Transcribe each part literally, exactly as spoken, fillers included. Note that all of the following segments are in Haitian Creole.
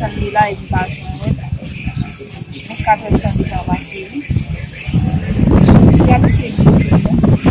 Tan li la epi pa jwenn mwen. Mwen ka fè tan li pa pase wi. Li ap eseye bloke mwen.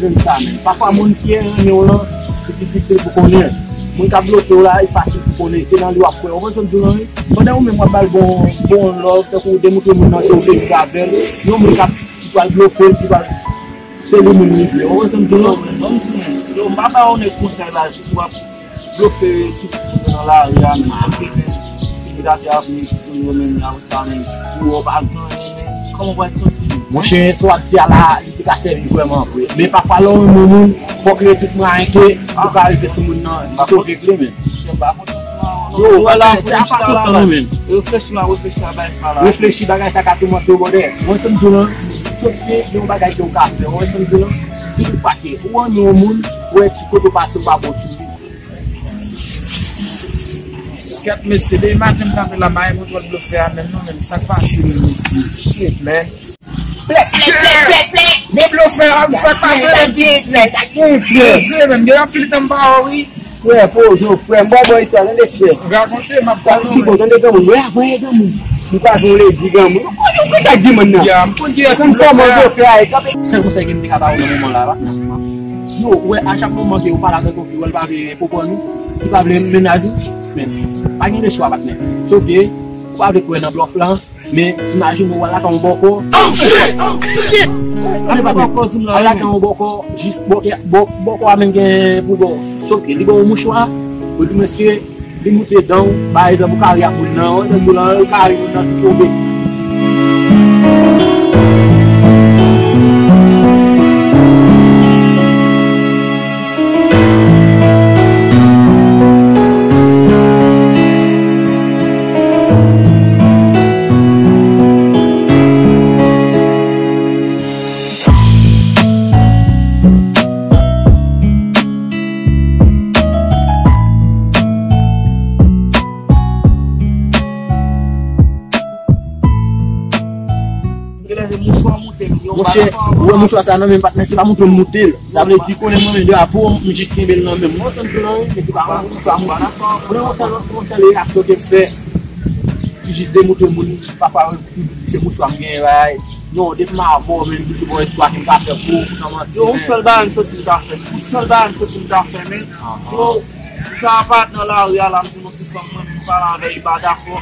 Jwenn sa menm. Pafwa moun ki renmen w lan, li difisil pou konnen. Moun k ap bloke w la, li fasil pou konnen. Se nan li w ap kwè. Ou konprann sa m di w lan wi? Pandan ou menm w ap ba l bon, bon love, tankou w demontre moun nan ke w vle viv avè l, yon moun k ap, ki pral blofe l, ki pral, se li menm li vle. Ou konprann sa m di w lan? Ban m di menm. Yo, m pa ba yon nèg konsèy la, w ap blofe tout moun nan lari a, menm sa ke menm. Figi date ap vini, tout moun yo menm, la, sa menm. Pou w pa gen anyen, menm. Kòman w pral santi w? Monchè, sa w ap di a la, li te ka sèvi vrèman vre. Men pafwa, lè w renmen yon moun, fòk rete tout mwayen ke ou ka rive sou moun nan, ki te regle, men. Yo, wala, se a pa kontan, non, men. Reflechi la, reflechi a bagay sa la. Reflechi, bagay sa ka toumante w, brother. Mwen, se m di w lan, sot gen yon bagay ke w ka fè. Mwen, se m di w lan, di w pa ke ou renmen yon moun, wè ki kote w pase, w pa bon sou li. Kèt mesye, depi maten m kanpe la, m pa gen kontwòl blofè a menm non, menm sa k pase menm mesye. Shit, man. Plèk, plèk, plèk, plèk, plèk. Bon blofè a, sa k pase menm? Gen flè, sa gen flè. Mesye, menm, gen anpil tan m pa wè w, wi. Frè, poze w, frè, m ba w bon istwa, tande frè. Rakonte, m ap tande. Si bon, tande granmoun, mwen avan e granmoun. M kwaze yon ledi granmoun. Ou konn, ou konn sa k di moun nan. Ya, m konn kiyès blofè a. Kòman blofè a ye kanpe. Sèl konsèy ke m te ka ba w nan moman la, la. Yo, ou wè, a chak moman ke ou pale avèk yon fi, ou wè l pa vle pwopoze nou, li pa vle mennaj ou, men pa gen de chwa, patnè. Se oke, ou pa vle kwè nan blòf lan, men imajine ou al lakay yon bòkò. Oh, shit! Oh, shit! Al lakay yon bòkò, jis bòkò, bò-, bòkò a menm gen pou ba w. Se oke, li ba w yon mouchwa, ou di mwen ke li moute dan w, pa egzanp, ou kare ak moun nan, ou egzanp, ou kare moun nan, tou tonbe. Monchè, ou wè mouchwa sa nan men m, patnè, se pa moute m moute l. Sa vle di, konnen mwen menm de apo, m jis kenbe l nan men m. Mwen, se m di w lan, men se pa mouchwa moute. Mwen, yon sèl, yon sèl reyaksyon ke m fè, ki jis demontre moun, pafwa, se mouchwa m genyen, bagay. Non, depi m avè w, menm, m toujou gon istwa ke m ka fè pou ou, pou nan manti. Yo, yon sèl bagay m santi m ta fè. Yon sèl bagay m santi m ta fè, men. Yo, m ta pa nan lari a la, m di yon ti fanm mwen, m pale avè l, li pa dakò.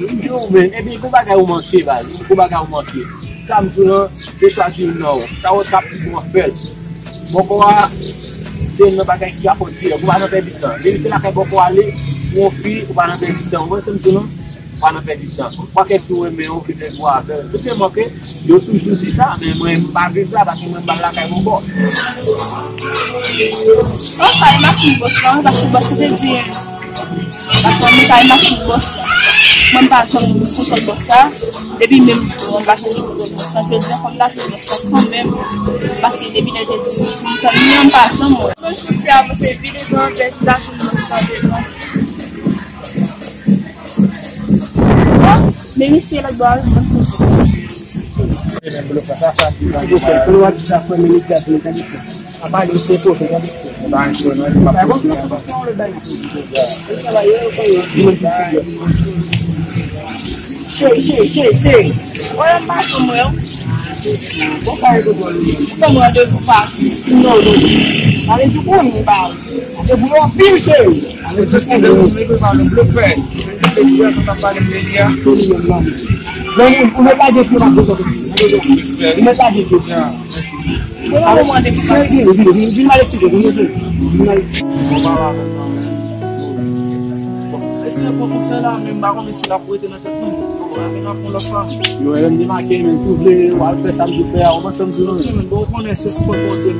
Yo, men, epi, gon bagay ou manke, baz. Gon bagay ou manke. Sa m di w lan, se chwazi youn nan ou. Sa w wè k ap pi bon, fè l. Bòkò a, se youn nan bagay ki ka fè w di, ou pa nan pèdi tan. Depi se lakay bòkò ale, pou yon fi, ou pa nan pèdi tan. Ou wè sa m di w lan? Ou pa nan pèdi tan. Ou pa kèk ki renmen w, ki fè gwo avè w. Toutman ke yo toujou di sa, men mwen, m pa viv la, paske mwen, m pa lakay bòkò. Bon, sa e machin bòs lan, paske bòs lan te di, paske mwen, sa e machin bòs lan. Mwen, m pa janm kontwòl bòs la. Depi menm, mwen, m pa janm kontwòl bòs la. Jodi a, fò m lage bòs la kanmenm. Paske depi lè te di, m tann li an, m pa janm wè. Mwen, jodi a, mwen, se vide zòn, bèt, lage bòs la devan. Men misye lòt bò a, wi, mwen konnen. Men blofè sa, sa ki blofè. Blofè, konnen w ap di sa, frè, men li di a, tande, tande, frè. A pale, se blofè, tande, frè. Ba, yon cho, non, li pa posib. Ba, bon, si nou fè yon lòt bagay. Li travay, yo, yo, yo, yo, yo, cheri, cheri, cheri, cheri. Wè, m pa janm wè w. Bon, pa yon kontwòl, wi. Ou ban m randevou pa. Non, non. Sa vle di, ou konnen, ba, Deboule anpil, cheri. Eskize m, si m ekri pa nou blofè. Eskize m, sa t ap pale m de li a. Granmoun, ou mèt lage pye m ap granmoun. Ou mèt lage pye. Cheri, vin, vin, vin, vin mal eksplike, vin, vin, vin mal eksplike. Bon, papa, bon, eske bon konsèy la, men m pa konnen si l ap rete nan tèt mwen. Bon, men n ap pran lòt fanm. Yo, Ellen demake, men si w vle, w al fè sa m di w fè a, w konprann sa m di w lan? Wi, men bon, ou konnen se sipòt Bondye.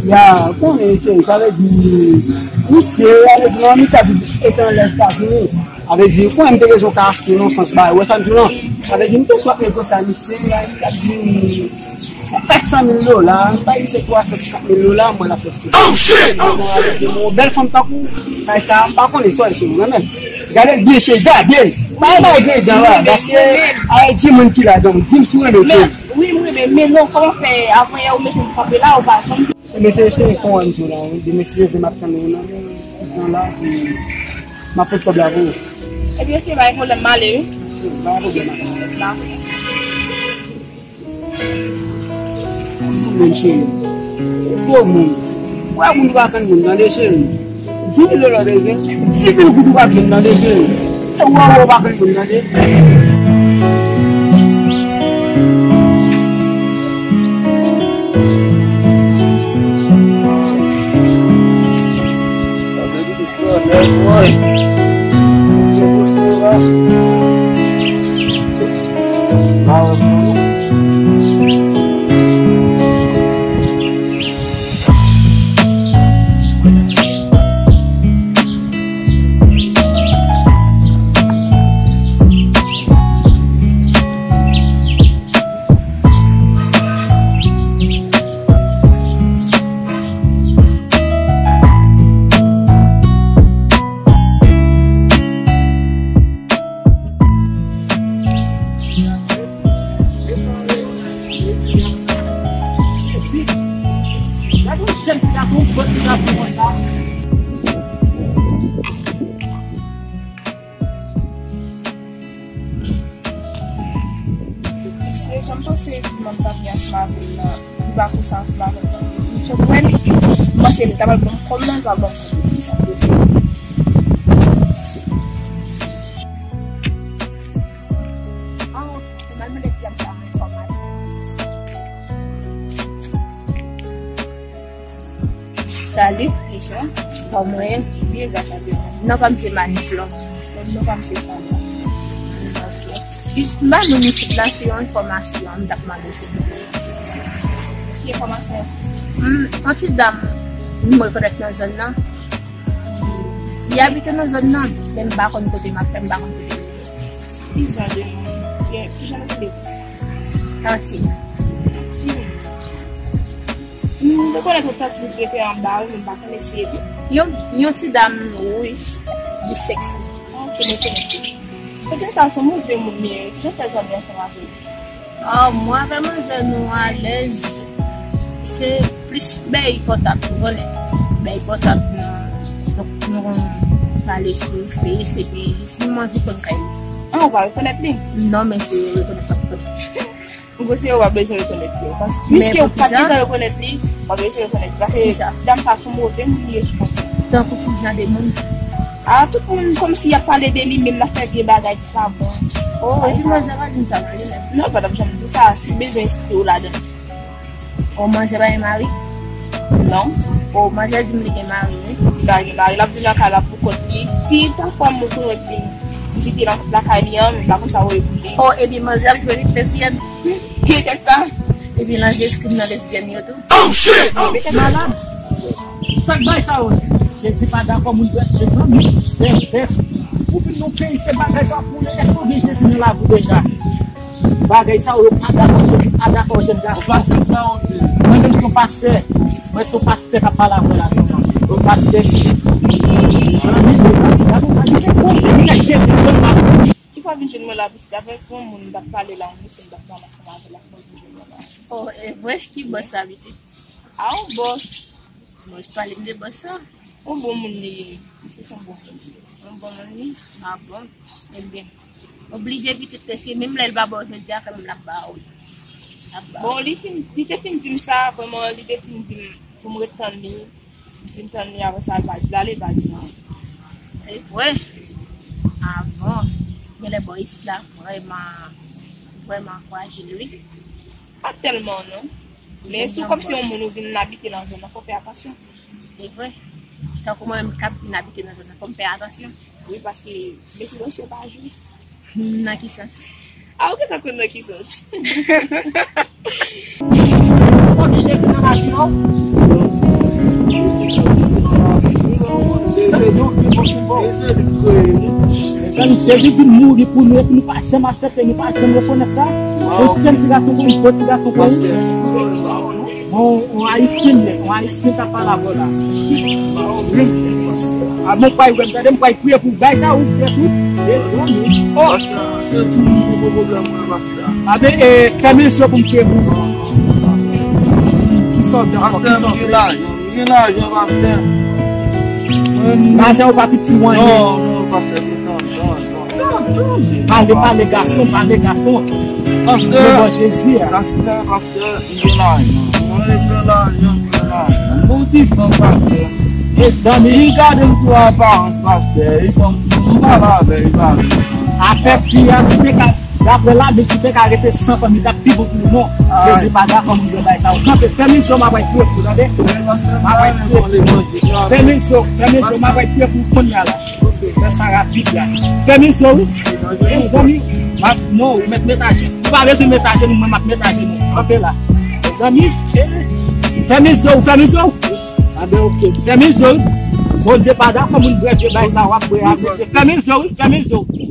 Ya, konnen, cheri, sa vle di, misye, sa vle di, non, misye ap viv Etazini. Sa vle di, konnen m te bezwen ka achte nan sans bagay, wè sa m di w lan. Sa vle di, m te kwè konsa, misye, la, misye ap di, kat san mil dola, m bay misye twa san senkant mil dola, mwen la fè sou. Oh, shit! Sa vle di, yon bèl fanm tankou, bay sa, m pa konnen sa, cheri, mwen menm. Gade l byen, cheri, gade l. Bay, bay, gen dan la, paske, ay, di moun ki la, donk, di m si w renmen, cheri. Wi, m renmen, men non, kòman fè, avan yè ou mete m kanpe la, ou pa janm. Mesye, se kon an di w la, wi. Demen, si Dye vle, m ap tann ou nan men, nan la, epi m ap pot kòb la pou ou. Epi, oke, pa gen pwoblèm, m ale, wi. Pa gen pwoblèm, madanm. Dakò. Gwo moun, cheri. Gwo moun. Wè moun pa konn moun, tande, cheri. Di mil dola bezwen, di mil goud ou pa jwenn nan de cheri. E ou anwo ou pa konn moun nan de. Jezi! Gade yon jèn ti gason, yon bon ti gason konsa. Mesye, jan m panse di manm ta vin ansanm avè l la, li pa konsa ansanm avè l non. M sot wè li, m panse li ta pral ban m kòb lan, li pa ban m kòb lan. Sa m te fè. Ah, ok. Ou mal mande pye m sa mwen kòman. Salut, Trisha. Kòman w ye? Byen, gras a Dye. Non pa m se Manik lan. Non pa m se Sandra. Ok. Jis m ba nou isit la, se yon enfòmasyon, m t ap mande w, silvouplè. Ki enfòmasyon? Hmm, yon ti dam, m rekonèt nan zòn nan. Li abite nan zòn nan, men m pa konn kote m ap fè, m pa konn kote m ye. Ki jan de moun? Ki, ki jan de moun? Tantine. Hmm. M rekonèt yon tantine ki rete anba, wi, men m pa konnen si e li. Yon, yon ti dam wouj, li sexy. Ok, mwen konnen. Kote sa se yon move moun li ye, ki jan fè zanmi ansanm avè l? Ah, mwen avè manzè nou alèz, se plis bèy pòtab, ou konnen. Bèy pòtab nou, nou, nou konn pale sou Face, epi jis nou anvi konn kay li. Ah, ou pa rekonèt li? Non, men se rekonèt m ap konn. Ou konn se ou pa bezwen rekonèt li. Paske piske ou pa t gentan rekonèt li, w ap bezwen rekonèt li. Paske ti dam sa se yon move moun li ye sou konti. Tankou ki jan de moun? Ah, tout moun kòmsi y ap pale de li, menm l ap fè vye bagay ki pa bon. Oh, epi manzè pa di m sa non, li menm. Non, l pa t ap janm di sa, si bezwen enskri w ladan. Oh, manzè pa gen mari? Non. Oh, manzè di m li gen mari, wi. Li pa gen mari, l ap viv lakay la pou kont li. Si pafwa m konn wè vin vizite lakay li an, men pa konn sa w wè pou li. Oh, epi manzè ap jwe lezyèn. Ki tèt sa? Epi nan Jezi Kris nan lezyèn yo tou. Oh shit! Malad. Sa k bay sa yo? Jezi pa dakò moun dwèt, mezanmi. Sèvès. Ou vin nan peyi, se bagay sa pou ou ye. Èske ou gen Jezi nan lavi w deja? Bagay sa yo pa dakò, Jezi pa dakò, jèn gason. Ou pastè pa ou ye? Mwen menm se yon pastè. Mwen se yon pastè k ap pale avè w la sèlman. Yon pastè. Mezanmi, mezanmi, gade yon bagay ki te pwoblèm nan Jezi nan lavi w. Ki pa vin jwenn mwen la, piske avèk yon moun m t ap pale la, yon mesye m t ap pale ansanm avè l la, ki pa vin jwenn mwen la. Oh, e vre? Ki bòs sa, pitit? A, yon bòs. Bòs, pale m de bòs sa. Yon bon moun li ye. Misye se yon bon moun. Yon bon moun li? A bon? Ebyen, oblije pitit, paske menm lè l pa ba w jodi a, kanmenm l ap ba w. L ap ba w. Bon, li fin, li te fin di m sa, vrèman, li te fin di m pou m ret tann li. M fin tann li, apre sa, l pa, l ale, l pa di anyen. E vre? A bon. Genlè bò isit la vrèman, vrèman frajil, wi. Pa tèlman, non. Men si w kòmsi yon moun ou vin abite nan zòn nan, fò w fè atansyon. E vre. Tankou mwen menm k ap vin abite nan zòn nan, fò m fè atansyon. Wi, paske ti mesye yo se pa jwe. Nan ki sans? A, ou gentan konn nan ki sans. Ou konn ki Jezi nan lavi w? Mezanmi, Jezi vin mouri pou nou, epi nou pa janm aksepte, nou pa janm rekonèt sa. Yon ti jèn ti gason konn, yon ti gason konn. Bon, yon ayisyen m ye, yon ayisyen k ap pale avè w la. A, mwen pral wè m, tande, m pral priye pou bagay sa ouvè tou. Mezanmi. Oh! Pastè, se tou moun ki gen pwoblèm mwen, pastè. A ben, e, fèmen je w pou m priye pou ou. Ki sa w gen ankò? Pastè, m gen lajan, m gen lajan, pastè. Lajan ou pa piti, wi. Non, non, pastè, non, non, non. Pale, pale, gason, pale, gason. Pastè, pastè, pastè, m gen lajan. Mwen, m gen lajan, m gen lajan. M bon ti fanm, pastè. Mezanmi. Li gade m sou aparans, pastè. Li fanm, m pale avè li, pale. Afè fi a, si te ka, daprè Labib, si te ka rete san fanm, li t ap pi bon pou nou, non. Jezi pa dakò moun dwe bay sa yo. Kanpe, fèmen je w, m ap priye pou ou, tande? M ap priye pou ou. Fèmen je w, fèmen je w, m ap priye pou ou kounye a la. Fè sa rapid la. Fèmen je w, wi. Mezanmi, m ap, non, ou mèt met ajenou. Ou pa bezwen met ajenou, mwen m ap met ajenou. Kanpe la. Mezanmi, fèmen je w, fèmen je w. Fèmen je w. Bondye pa dakò moun bwè vye bay sa w ap bwè a, mesye. Fèmen je w, wi, fèmen je w.